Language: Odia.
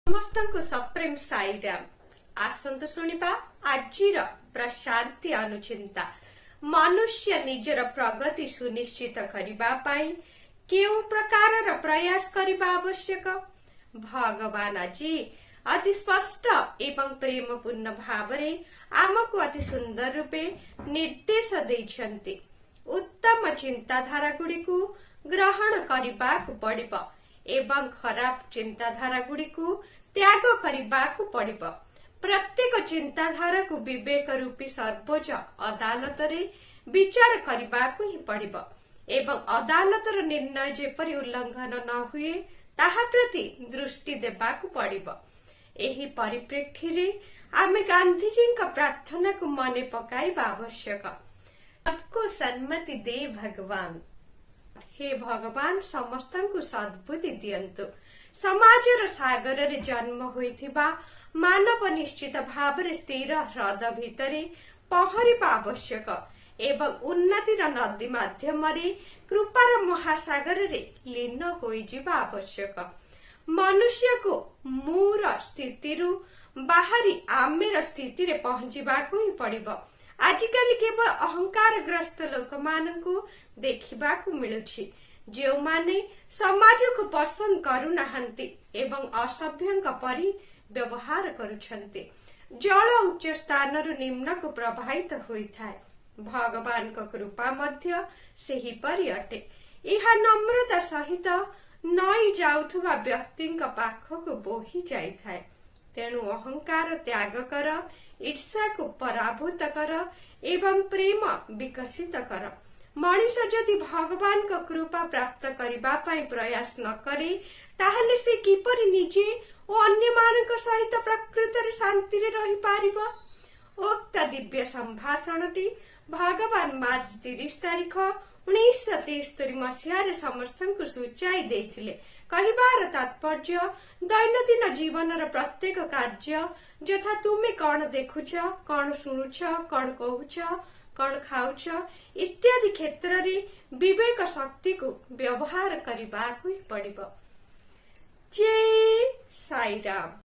ସମସ୍ତଙ୍କୁ ସପ୍ରେମ ସାଇରାମ। ଆସନ୍ତୁ ଶୁଣିବା ଆଜିର ପ୍ରଶାନ୍ତି ଅନୁଚିନ୍ତା। ମନୁଷ୍ୟ ନିଜର ପ୍ରଗତି ସୁନିଶ୍ଚିତ କରିବା ପାଇଁ କେଉଁ ପ୍ରକାରର ପ୍ରୟାସ କରିବା ଆବଶ୍ୟକ? ଭଗବାନ ଆଜି ଅତି ସ୍ପଷ୍ଟ ଏବଂ ପ୍ରେମପୂର୍ଣ୍ଣ ଭାବରେ ଆମକୁ ଅତି ସୁନ୍ଦର ରୂପେ ନିର୍ଦ୍ଦେଶ ଦେଇଛନ୍ତି। ଉତ୍ତମ ଚିନ୍ତାଧାରା ଗୁଡ଼ିକୁ ଗ୍ରହଣ କରିବାକୁ ପଡ଼ିବ ଏବଂ ଖରାପ ଚିନ୍ତାଧାରା ଗୁଡ଼ିକୁ ତ୍ୟାଗ କରିବାକୁ ପଡ଼ିବ। ପ୍ରତ୍ୟେକ ଚିନ୍ତାଧାରାକୁ ବିବେକ ରୂପୀ ସର୍ବୋଚ୍ଚ ଅଦାଲତରେ ବିଚାର କରିବାକୁ ହିଁ ପଡ଼ିବ ଏବଂ ଅଦାଲତର ନିର୍ଣ୍ଣୟ ଯେପରି ଉଲ୍ଲଂଘନ ନ ହୁଏ, ତାହା ପ୍ରତି ଦୃଷ୍ଟି ଦେବାକୁ ପଡ଼ିବ। ଏହି ପରିପ୍ରେକ୍ଷୀରେ ଆମେ ଗାନ୍ଧିଜୀଙ୍କ ପ୍ରାର୍ଥନାକୁ ମନେ ପକାଇବା ଆବଶ୍ୟକ, "सबको सन्मति दे भगवान।" ହେ ଭଗବାନ, ସମସ୍ତଙ୍କୁ ସଦ୍ବୁଦ୍ଧି ଦିଅନ୍ତୁ। ସମାଜର ସାଗରରେ ଜନ୍ମ ହୋଇଥିବା ମାନବ ନିଶ୍ଚିତ ଭାବରେ ସ୍ଥିର ହ୍ରଦ ଭିତରେ ପହଁରିବା ଆବଶ୍ୟକ ଏବଂ ଉନ୍ନତିର ନଦୀ ମାଧ୍ୟମରେ କୃପାର ମହାସାଗରରେ ଲୀନ ହୋଇଯିବା ଆବଶ୍ୟକ। ମନୁଷ୍ୟକୁ ମୁଁର ସ୍ଥିତିରୁ ବାହାରି ଆମେର ସ୍ଥିତିରେ ପହଞ୍ଚିବାକୁ ହିଁ ପଡ଼ିବ। ଆଜିକାଲି କେବଳ ଅହଙ୍କାରଗ୍ରସ୍ତ ଲୋକମାନଙ୍କୁ ଦେଖିବାକୁ ମିଳୁଛି, ଯେଉଁମାନେ ସମାଜକୁ ପସନ୍ଦ କରୁନାହାନ୍ତି ଏବଂ ଅସଭ୍ୟଙ୍କ ପରି ବ୍ୟବହାର କରୁଛନ୍ତି। ଜଳ ଉଚ୍ଚ ସ୍ଥାନରୁ ନିମ୍ନକୁ ପ୍ରବାହିତ ହୋଇଥାଏ। ଭଗବାନଙ୍କ କୃପା ମଧ୍ୟ ସେହିପରି ଅଟେ। ଏହା ନମ୍ରତା ସହିତ ନଇଁ ଯାଉଥିବା ବ୍ୟକ୍ତିଙ୍କ ପାଖକୁ ବୋହି ଯାଇଥାଏ। ତେଣୁ ଅହଙ୍କାର ତ୍ୟାଗ କର, ଈର୍ଷାକୁ ପରାଭୂତ କର ଏବଂ ପ୍ରେମ ବିକଶିତ କର। ମଣିଷ ଯଦି ଭଗବାନଙ୍କ କୃପା ପ୍ରାପ୍ତ କରିବା ପାଇଁ ପ୍ରୟାସ ନ କରେ, ତାହେଲେ ସେ କିପରି ନିଜେ ଓ ଅନ୍ୟମାନଙ୍କ ସହିତ ପ୍ରକୃତରେ ଶାନ୍ତିରେ ରହିପାରିବ? ଉକ୍ତ ଦିବ୍ୟ ସମ୍ଭାଷଣଟି ଭଗବାନ ମାର୍ଚ୍ଚ 30 ତାରିଖ, 1973 ମସିହାରେ ସମସ୍ତଙ୍କୁ ସୂଚାଇ ଦେଇଥିଲେ। କହିବାର ତାତ୍ପର୍ଯ୍ୟ, ଦୈନନ୍ଦିନ ଜୀବନର ପ୍ରତ୍ୟେକ କାର୍ଯ୍ୟ ଯଥା ତୁମେ କଣ ଦେଖୁଛ, କଣ ଶୁଣୁଛ, କଣ କହୁଛ, କଣ ଖାଉଛ ଇତ୍ୟାଦି କ୍ଷେତ୍ରରେ ବିବେକ ଶକ୍ତିକୁ ବ୍ୟବହାର କରିବାକୁ ହିଁ ପଡ଼ିବ। ଜୟ ସାଇରାମ।